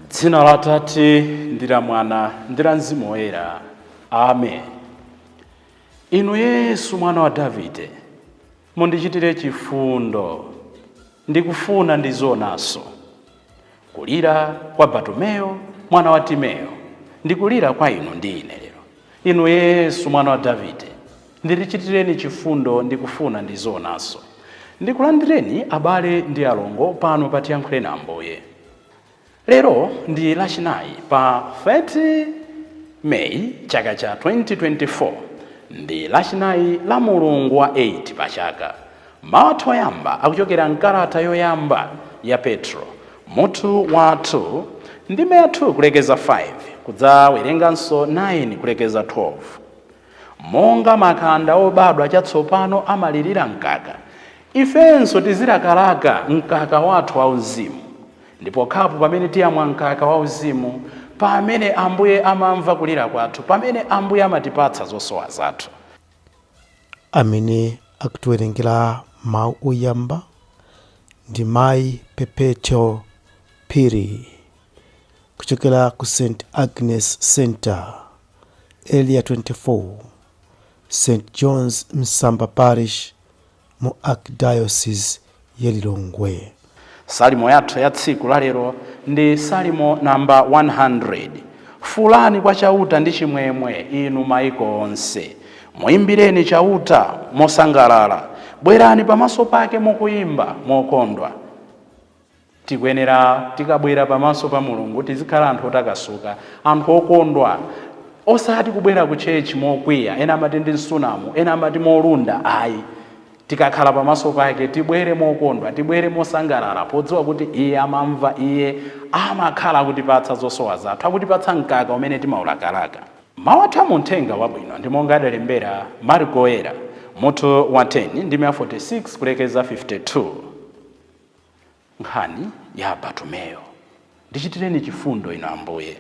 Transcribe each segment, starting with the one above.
Dzina la Atate ndi la Mwana ndi la Mzimu Woyera. Amen. Inu Yesu mwana wa Davide, mundichitire chifundo, ndikufuna ndizionanso. Kulira kwa Bartumeyo mwana wa Timeyo ndikulira kwa inu ndi ine lero. Inu Yesu mwana wa Davide, ndichitireni chifundo, ndikufuna ndizionanso. Ndikulandireni abale ndi alongo pano pa Tiyankhuleni Ambuye. Lero ndi Lachinayi pa 30 May chaka cha 2024. Ndi Lachinayi la mulungu wa 8 pa chaka. Mawu athu oyamba akuchokera mkalata yoyamba ya Petro, mutu wa 2, ndime ya 2 kulekeza 5, kudzawerenganso 9 kulekeza 12. Monga makanda obadwa chatsopano amalirira mkaka, ifenso tizilakalaka mkaka wathu wauzimu. Ndipo khapo pamene tiyamwa mkaka wauzimu, pamene Ambuye amamva kulira kwathu, pamene Ambuye amatipatsa zosowa zathu. Amene akutiwerengera mawu oyamba ndi Mayi Perpetual Phiri kuchokera ku St Agnes Center, Area 24, St John's Msamba Parish mu Archdiocese ya Lilongwe. Salimo yathu ya tsiku lalero ndi Salimo namba 100. Fulani kwa Chauta ndi chimwemwe, inu maiko onse. Muyimbireni Chauta mosangalala, bwerani pamaso pake mukuyimba mokondwa. Tikuyenera tikabwera pamaso pa Mulungu tizikhala anthu otakasuka, anthu okondwa, osati kubwera ku church mokwiya. Ena amati ndi msunamu, ena amati molunda. Ayi, tikakhala pamaso pake tibwere mokondwa, tibwere mosangalala, podziwa kuti Iye amamva, Iye amakhala akutipatsa zosowa zathu, akutipatsa mkaka umene timaulakalaka. Mawu athu amuthenga wabwino ndi monga adalembera Marko Oyera, mutu wa 10, ndime ya 46 kulekeza 52. Nkhani ya Bartumeyo, ndichitireni chifundo inu Ambuye.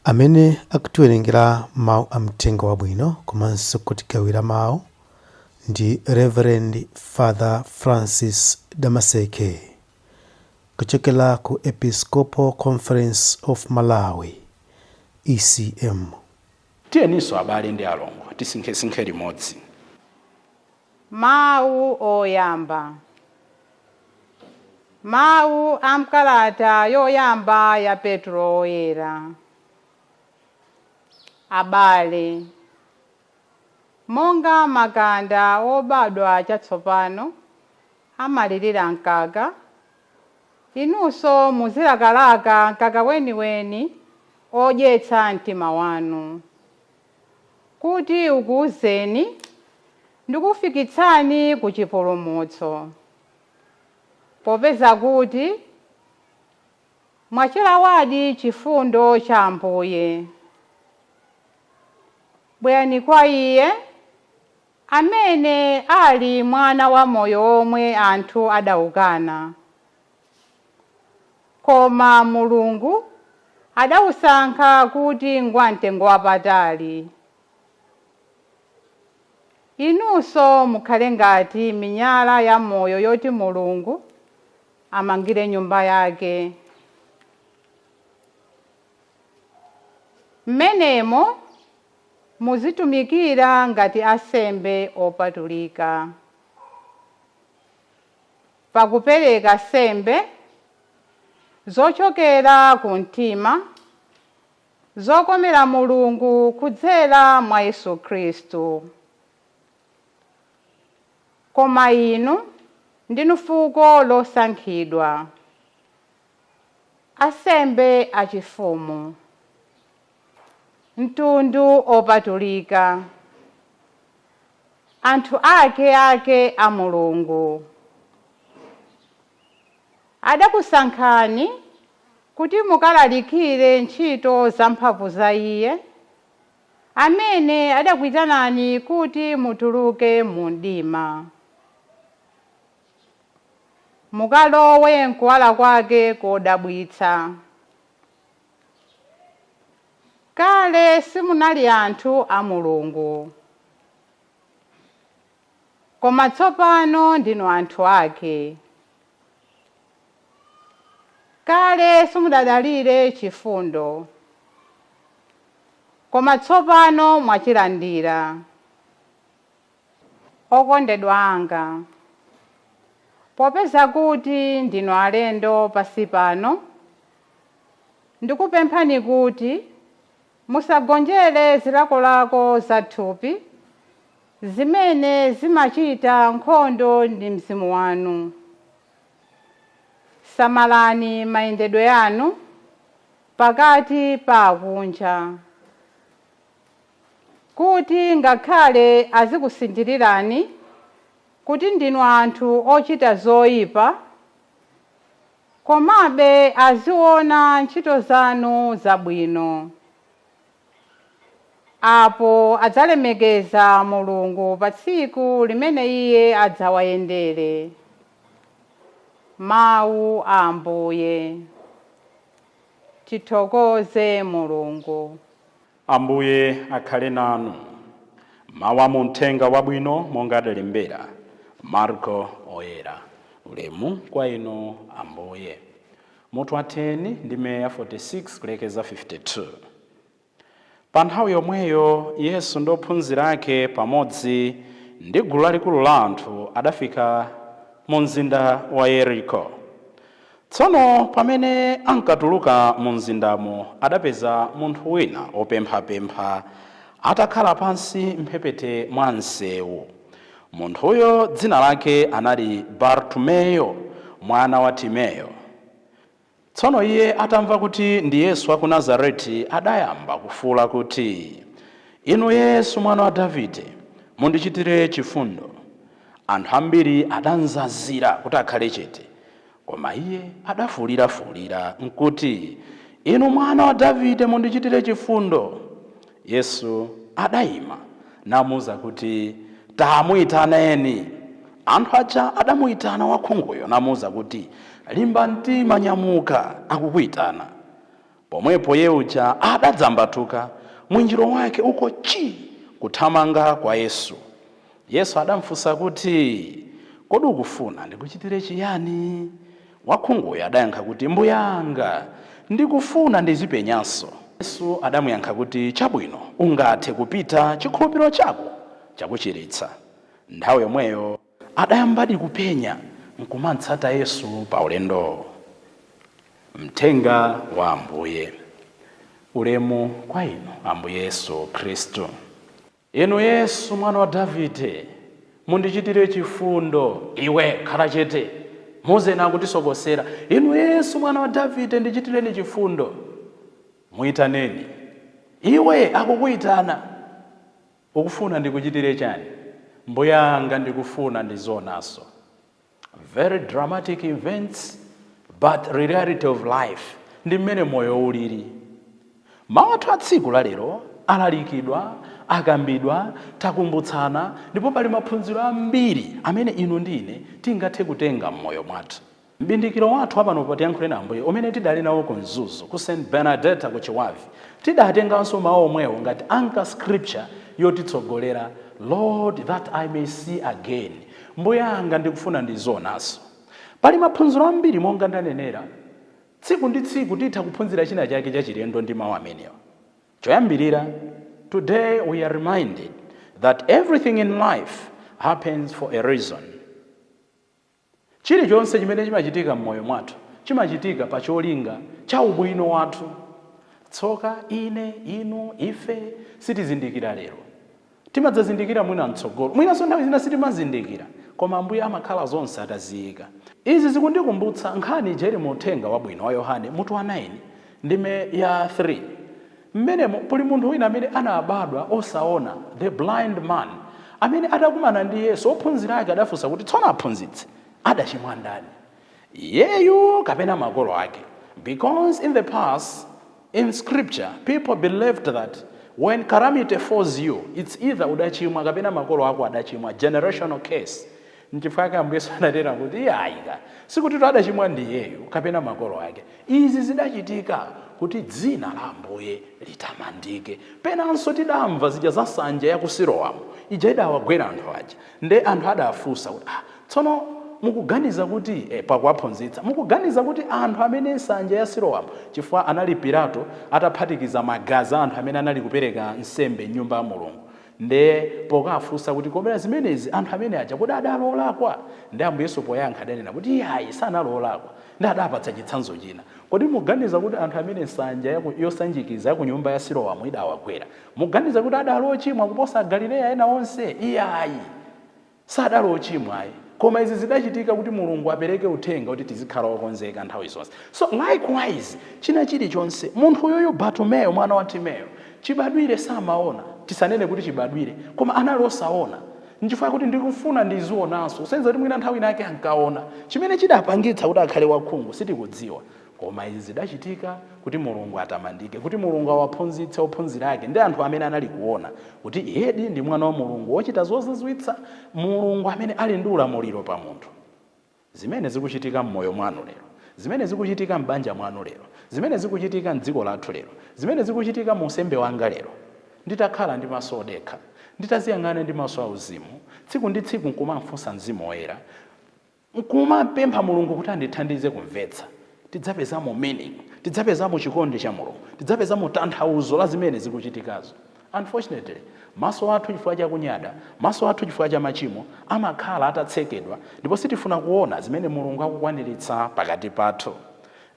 Amene akutiwerengera mawu amthenga wabwino komanso kutigawira mawu ndi Reverend Father Francis Damaseke kuchokera ku Episcopal Conference of Malawi, ECM. Tiyeninso abale ndi alongo tisinkhesinkhe limodzi. Mawu oyamba. Mawu a mkalata yoyamba ya Petro Woyera. Abale, monga makanda obadwa chatsopano amalirira mkaka, inunso muzilakalaka mkaka weniweni odyetsa mtima wanu, kuti ukuuzeni ndikufikitsani ku chipulumutso, popeza kuti mwachilawadi chifundo cha Ambuye. Bwerani kwa Iye amene ali mwala wa moyo omwe anthu adawukana, koma Mulungu adawusankha kuti ngwamtengo wapatali. Inunso mukhale ngati miyala ya moyo yoti Mulungu amangire nyumba yake. Mmenemo muzitumikira ngati ansembe opatulika, pakupereka nsembe zochokera ku mtima zokomera Mulungu kudzera mwa Yesu Khristu. Koma inu ndinu fuko losankhidwa, ansembe achifumu, mtundu opatulika, anthu ake ake a Mulungu. Adakusankhani kuti mukalalikire ntchito zamphamvu za Iye amene adakuyitanani kuti mutuluke mu mdima, mukalowe mkuwala kwake kodabwitsa. Kale simunali anthu a Mulungu, koma tsopano ndinu anthu ake. Kale simudadalire chifundo, koma tsopano mwachilandira. Okondedwa anga, popeza kuti ndinu alendo pasi pano, ndikupemphani kuti musagonjere zilakolako za thupi zimene zimachita nkhondo ndi mzimu wanu. Samalani mayendedwe anu pakati pa akunja, kuti ngakhale azikusinjirirani kuti ndinu anthu ochita zoyipa, komabe aziona ntchito zanu zabwino. Apo adzalemekeza Mulungu pa tsiku limene Iye adzawayendere. Mawu a Ambuye. Tithokoze Mulungu. Ambuye akhale nanu. Mawu a muthenga wabwino monga adalembera Marko Oyera. Ulemu kwa inu, Ambuye. Mutu wa 10, ndime ya 46 kulekeza 52. Pa nthawi yomweyo Yesu ndi ophunzira ake pamodzi ndi gulu lalikulu la anthu adafika mu mzinda wa Yeriko. Tsono pamene ankatuluka mu mzindamo, adapeza munthu wina wopemphapempha atakhala pansi mphepete mwa msewu. Munthuyo dzina lake anali Bartumeyo, mwana wa Timeyo. Tsono iye atamva kuti ndi Yesu wa ku Nazareti, adayamba kufuwula kuti, "Inu Yesu, mwana wa Davide, mundichitire chifundo." Anthu ambiri adanzazira kuti akhale chete, koma iye adafuwulirafuwulira nkuti, "Inu mwana wa Davide, mundichitire chifundo." Yesu adayima namuwuza kuti, "Tamuyitaneni." Anthu aja adamuyitana wakhunguyo namuwuza kuti, "Limba mtima, nyamuka, akukuyitana." Pomwepo iye uja adadzambatuka mwinjiro wake uko chi kuthamanga kwa Yesu. Yesu adamfunsa kuti, "Kodi ukufuna ndikuchitire chiyani?" Wakhunguyo adayankha kuti, "Mbuyanga, ndikufuna ndizipenyanso." Yesu adamuyankha kuti, "Chabwino, ungathe kupita, chikhulupiriro chako chakuchiritsa." Nthawi yomweyo adayambadi kupenya nkumatsata Yesu pa ulendo. Mthenga wa Ambuye. Ulemu kwa inu, Ambuye Yesu Khristu. "Inu Yesu, mwana wa Davide, mundichitire chifundo." "Iwe, khala chete, muzena akutisokosera." "Inu Yesu, mwana wa Davide, ndichitireni chifundo." "Muyitaneni." "Iwe, akukuyitana. Ukufuna ndikuchitire chani?" "Mbuyanga, ndikufuna ndizionanso." Very dramatic events, but reality of life ndi mmene moyo ulili. Mawu athu a tsiku lalero alalikidwa, akambidwa, takumbutsana, ndipo pali maphunziro ambiri amene inu ndi ine tingathe kutenga m'moyo mwathu. Mbindikiro wathu wapano Tiyankhule na Ambuye umene tidali nawo ku Mzuzu, ku St Bernadetta ku Chiwavi, tidatenganso mawu omwewo ngati anchor scripture yotitsogolera: "Lord, that I may see again." Mbuyanga, ndikufuna ndizionanso. Pali maphunziro ambiri. Monga ndanenera, tsiku ndi tsiku titha kuphunzira china chake chachilendo ndi mawu amenewa. Choyambirira, today we are reminded that everything in life happens for a reason. Chilichonse chimene chimachitika m'moyo mwathu chimachitika pa cholinga cha ubwino wathu. Tsoka ine, inu, ife sitizindikira lero, timadzazindikira mwina mtsogolo, mwinanso nthawi zina sitimazindikira, koma Ambuye amakhala zonse ataziyika. Izi zikundikumbutsa nkhani ija ili mu Uthenga Wabwino wa Yohane, mutu wa 9, ndime ya 3. Mmenemo puli munthu wina amene anabadwa osaona, the blind man, amene atakumana ndi Yesu, ophunzira ake adafunsa kuti, "Tsono aphunzitsi, adachimwa ndani, iyeyu kapena makolo ake?" Because in the past, in scripture, people believed that when calamity falls you, it's either udachimwa kapena makolo ako adachimwa, generational case. Nchifukwa chake Ambuye Yesu anatera kuti iye ayika, sikuti adachimwa ndi iyeyo kapena makolo ake. Izi zidachitika kuti dzina la Ambuye litamandike. Penanso tidamva zija za nsanja ya ku Siloamu ija idawagwera anthu aja. Nde anthu adafunsa kuti, "Ah, tsono mukuganiza kuti pakuwaphunzitsa, mukuganiza kuti anthu amene nsanja ya Siloamu," chifukwa anali Pilato ataphatikiza magazi a anthu amene anali kupereka nsembe m'nyumba ya Mulungu, nde pokafunsa kuti komera zimenezi anthu amene aja kodi adali olakwa? Ndi Ambuye Yesu poyankha adanena kuti iyayi, sanali olakwa. Ndi adapatsa chitsanzo china: "Kodi muganiza kuti anthu amene nsanja yosanjikiza ya ku nyumba ya Siloamu idawagwera, muganiza kuti adali ochimwa kuposa Agalileya ena onse? Iyayi, sadali ochimwa ayi, koma izi zidachitika kuti Mulungu apereke uthenga kuti tizikhala okonzeka nthawi zonse." So likewise, china chilichonse, munthu uyuyu Bartumeyo mwana wa Timeyo, chibadwire samaona. Tisanene kuti chibadwire, koma anali osaona. Nchifukwa kuti "ndikufuna ndizionanso," kusonyeza kuti mwina nthawi inake ankaona. Chimene chidapangitsa kuti akhale wakhungu sitikudziwa, koma izi zidachitika kuti Mulungu atamandike, kuti Mulungu awaphunzitse ophunzira ake ndi anthu amene anali kuona kuti iyedi ndi mwana wa Mulungu wochita zozizwitsa, Mulungu amene ali ndi ulamuliro pa munthu. Zimene zikuchitika m'moyo mwanu lero, zimene zikuchitika m'banja mwanu lero, zimene zikuchitika mdziko lathu lero, zimene zikuchitika mu unsembe wanga lero, nditakhala ndi maso odekha, nditaziyang'ana ndi maso auzimu, tsiku ndi tsiku nkumamfunsa Mzimu Woyera, nkumapempha Mulungu kuti andithandize kumvetsa, tidzapezamo meaning, tidzapezamo chikondi cha Mulungu, tidzapezamo tanthauzo la zimene zikuchitikazo. Unfortunately, maso athu chifukwa chakunyada, maso athu chifukwa cha machimo, amakhala atatsekedwa ndipo sitifuna kuona zimene Mulungu akukwaniritsa pakati pathu.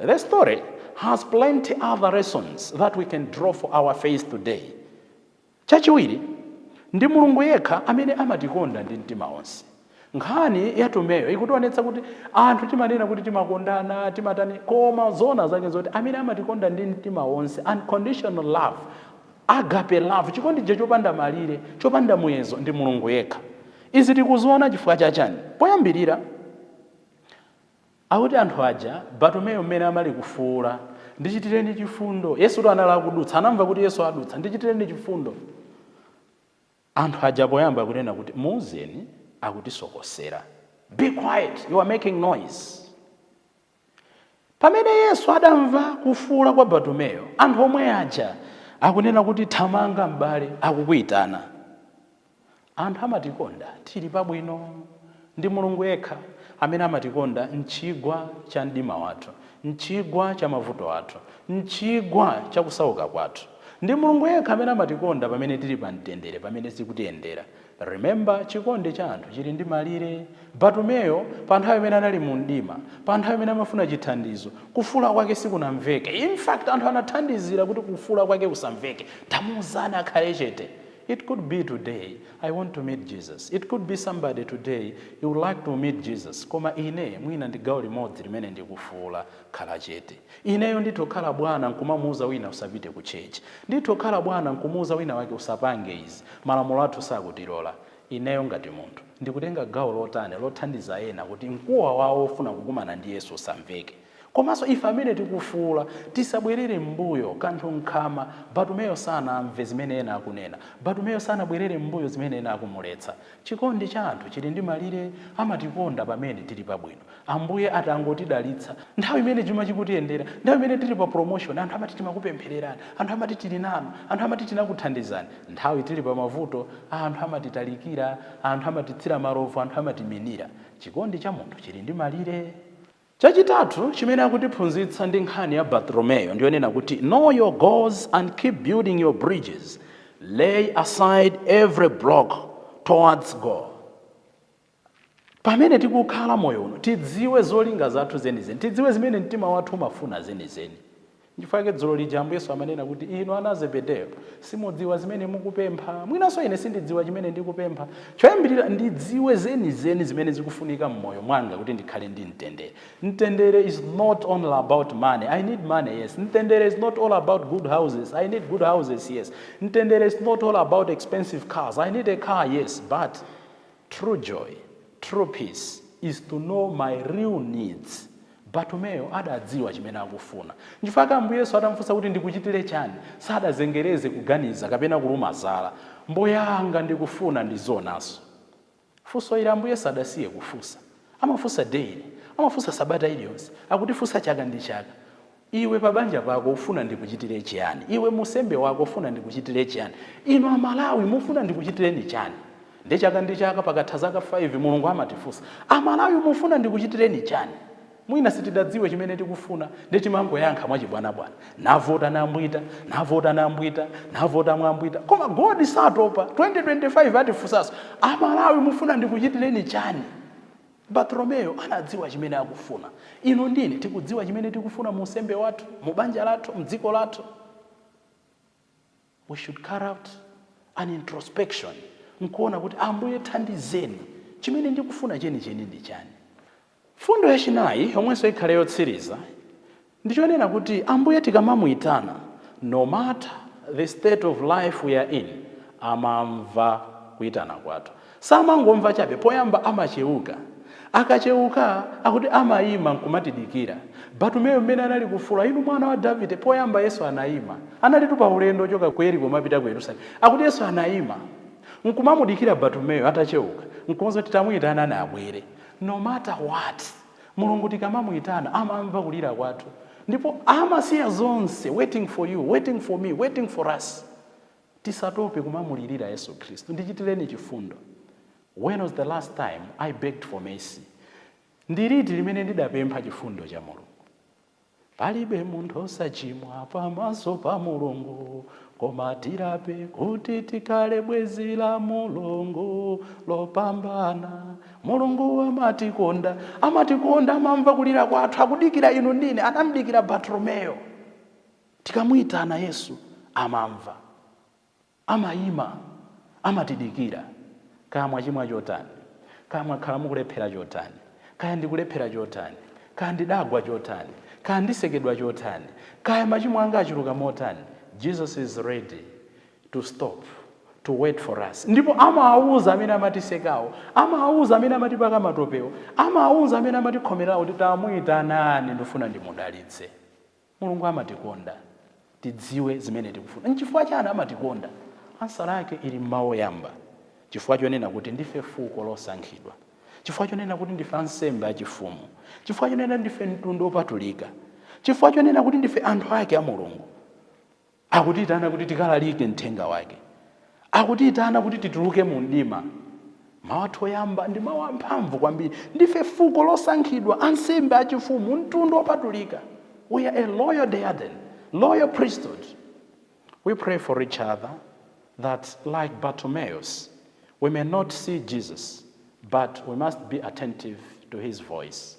The story has plenty other lessons that we can draw for our faith today. Chachiwiri, ndi Mulungu yekha amene amatikonda ndi mtima wonse. Nkhani ya Tumeyo ikutionetsa kuti anthu timanena kuti timakondana, timatani, koma zona zake zoti amene amatikonda ndi mtima wonse, unconditional love, agape love, chikondi chopanda malire, chopanda muyezo, ndi Mulungu yekha. Izi tikuziona chifukwa chachani? Poyambirira, akuti anthu aja, Bartumeyo mmene amali kufuula, "Ndichitireni chifundo," Yesu tu anali akudutsa, anamva kuti Yesu adutsa, "Ndichitireni chifundo," anthu aja poyamba kunena kuti, "Muuzeni, akutisokosera. Be quiet, you are making noise." Pamene Yesu adamva kufuula kwa Bartumeyo, anthu omwe aja akunena kuti, "Thamanga m'bale, akukuyitana." Anthu amatikonda tili pabwino. Ndi Mulungu yekha amene amatikonda mchigwa cha mdima wathu, mchigwa cha mavuto athu, mchigwa cha kusauka kwathu. Ndi Mulungu yekha amene amatikonda pamene tili pa mtendere, pamene zikutiyendera. Remember, chikondi cha anthu chili ndi malire. Bartumeyo, pa nthawi imene anali mu mdima, pa nthawi imene amafuna chithandizo, kufuula kwake sikunamveke. In fact, anthu anathandizira kuti kufuula kwake kusamveke, "Tamuuzani akhale chete." It could be today I want to meet Jesus. It could be somebody today, you would like to meet Jesus. Koma ine mwina ndi gawo limodzi limene ndikufuula, "Khala chete." Ineyo nditokhala bwana nkumamuuza wina, "Usapite ku church." Nditokhala bwana nkumuuza wina wake, "Usapange izi, malamulo athu sakutilola." Ineyo ngati munthu ndikutenga gawo lotani lothandiza ena kuti mkuwa wawo ofuna kukumana ndi Yesu usamveke? Komanso ife amene tikufuula tisabwerere m'mbuyo kanthu nkhama. Bartumeyo sanamve zimene ena akunena. Bartumeyo sanabwerere m'mbuyo zimene ena akumuletsa. Chikondi cha anthu chili ndi malire. Amatikonda pamene tili pabwino. Ambuye atangotidalitsa, nthawi imene chuma chikutiyendera, nthawi imene tili pa promotion, anthu amati timakupemphererani, anthu amati tili nanu, anthu amati tinakuthandizani. Nthawi tili pa mavuto, anthu amatitalikira, anthu amatitsira malovu, anthu amatiminira. Chikondi cha munthu chili ndi malire. Chachitatu chimene akutiphunzitsa ndi nkhani ya Bartolomeyo ndiyonena kuti know your goals and keep building your bridges. Lay aside every block towards goal. Pamene tikukhala moyo uno, tidziwe zolinga zathu zenizeni, tidziwe zimene mtima wathu umafuna zenizeni. Nchifukwa chake dzulo lija Ambuye Yesu amanena kuti, "Inu ana a Zebedeyo, simudziwa zimene mukupempha." Mwinanso ine sindidziwa chimene ndikupempha. Choyambirira, ndidziwe zenizeni zimene zikufunika m'moyo mwanga kuti ndikhale ndi mtendere. Mtendere is not only about money. I need money, yes. Mtendere is not all about good houses. I need good houses, yes. Mtendere is not all about expensive cars. I need a car, yes. But true joy, true peace is to know my real needs. Bartumeyo adadziwa chimene akufuna. Nchifukwa Ambuye Yesu atamfunsa kuti, "Ndikuchitire chani?" sadazengereze kuganiza kapena kuluma zala. "Mboyanga, ndikufuna ndizionanso." Funso limene ndikufunsa lero, Funso ili Ambuye sadasiye kufunsa. Amafunsa daily, amafunsa sabata iliyonse, akutifunsa chaka ndi chaka. Iwe pabanja pako ufuna ndikuchitire chiyani? Iwe musembe wako ufuna ndikuchitire chiyani? Inu Amalawi mufuna ndikuchitireni chani? Ndi chaka ndi chaka, pakatha zaka 5, Mulungu amatifunsa, "Amalawi mufuna ndikuchitireni chani?" Mwina sitidadziwe chimene tikufuna, ndi timangoyankha mwachibwanabwana, navota nambwita, navota nambwita, navota mwambwita. Koma God satopa. 2025 atifunsanso, "Amalawi mufuna ndikuchitireni chani?" Bartolomeo anadziwa chimene akufuna. Inu ndine tikudziwa chimene tikufuna mu usembe wathu, mu banja lathu, mdziko lathu? We should carry out an introspection nkuona kuti, "Ambuye, thandizeni, chimene ndikufuna chenicheni ndi chani?" Fundo yachinayi, yomwenso ikhale yotsiriza, ndichonena kuti Ambuye tikamamuyitana, no matter the state of life we are in, amamva kuyitana kwathu. Samangomva chabe. Poyamba amacheuka. Akacheuka, akuti amayima nkumatidikira. Bartumeyo mmene anali kufula, "Inu mwana wa Davide," poyamba Yesu anayima. Analitu pa ulendo ochoka ku Yeriko mapita ku Yerusalemu. Akuti Yesu anayima nkumamudikira Bartumeyo. Atacheuka nkumaza kuti tamuyitana abwere. No matter what, Mulungu tikamamuyitana amamva kulira kwathu ndipo amasiya zonse, waiting for you, waiting for me, waiting for us. Tisatope kumamulirira Yesu Khristu, "Ndichitireni chifundo." When was the last time I begged for mercy? Ndiliti limene ndidapempha chifundo cha Mulungu? Palibe munthu osachimwa pamaso pa Mulungu, koma tirape kuti tikhale bwenzi la Mulungu lopambana. Mulungu amatikonda, amatikonda, amamva kulira kwathu, akudikira inu ndine. Anamdikira Bartolomeyo. Tikamuyitana Yesu amamva, amayima, amatidikira. Kaya mwachimwa chotani, kaya mwakhala mukulephera chotani, kaya ndikulephera chotani, kaya ndidagwa chotani, kaya ndisekedwa chotani, kaya machimo anga achuluka motani, Jesus is ready to stop to wait for us. Ndipo amawuza amene amatisekawo, amawuza amene amatipaka matopewo, amawuza amene amatikhomerawo kuti, "Tamuyitanani, ndifuna ndimudalitse." Mulungu amatikonda. Tidziwe zimene tikufuna. Nchifukwa chani amatikonda? Answer yake ili mmawu oyamba. Chifukwa chonena kuti ndife fuko losankhidwa, chifukwa chonena kuti ndife ansembe achifumu, chifukwa chonena ndife mtundu wopatulika, chifukwa chonena kuti ndife anthu ake a Mulungu. Akutiyitana kuti tikalalike mthenga wake, akutiyitana kuti tituluke mu mdima. Mawu athu oyamba ndi mawu amphamvu kwambiri. Ndife fuko losankhidwa, ansembe achifumu, mtundu wopatulika. We are a royal diadem, royal priesthood. We pray for each other that, like Bartimaeus, we may not see Jesus, but we must be attentive to his voice.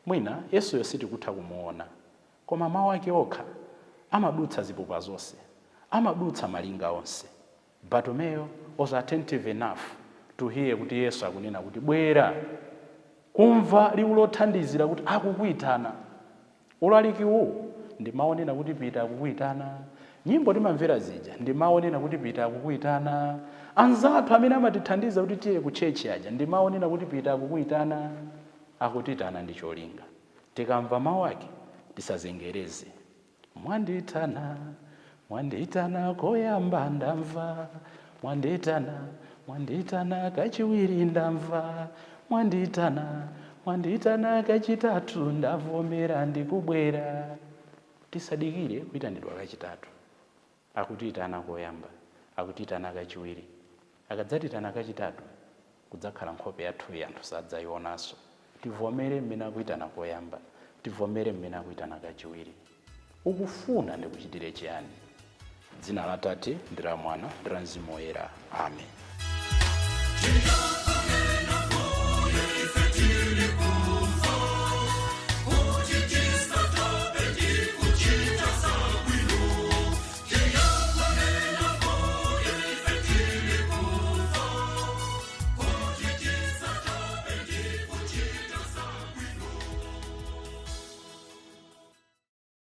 Mwina Yesuyo sitikutha kumuona, koma mawu ake okha amadutsa zipupa zonse, amadutsa malinga onse. Bartimaeyo was attentive enough to hear kuti Yesu akunena kuti, "Bwera." Kumva liwu lothandizira kuti akukuyitana. Ulalikiwu ndimaonena kuti pita, akukuyitana. Nyimbo timamvera zija ndimaonena kuti pita, akukuyitana. Anzathu amene amatithandiza kuti tiye ku church aja ndimaonena kuti pita, akukuyitana. Akutitana ndi cholinga. Tikamva mawu ake tisazengereze. Mwanditana, mwanditana koyamba ndamva, mwanditana, mwanditana kachiwiri ndamva, mwanditana, mwanditana kachitatu ndavomera, ndikubwera. Tisadikire kuyitanidwa kachitatu. Akutiyitana koyamba, akutiyitana kachiwiri. Akadzatitana kachitatu, kudzakhala nkhope yathuyi anthu sadzayionanso. Tivomere mmene akuyitana koyamba, tivomere mmene akuyitana kachiwiri. Ukufuna ndikuchitire chiyani? Dzina la Tate ndi la Mwana ndi la Mzimu Woyera, amen.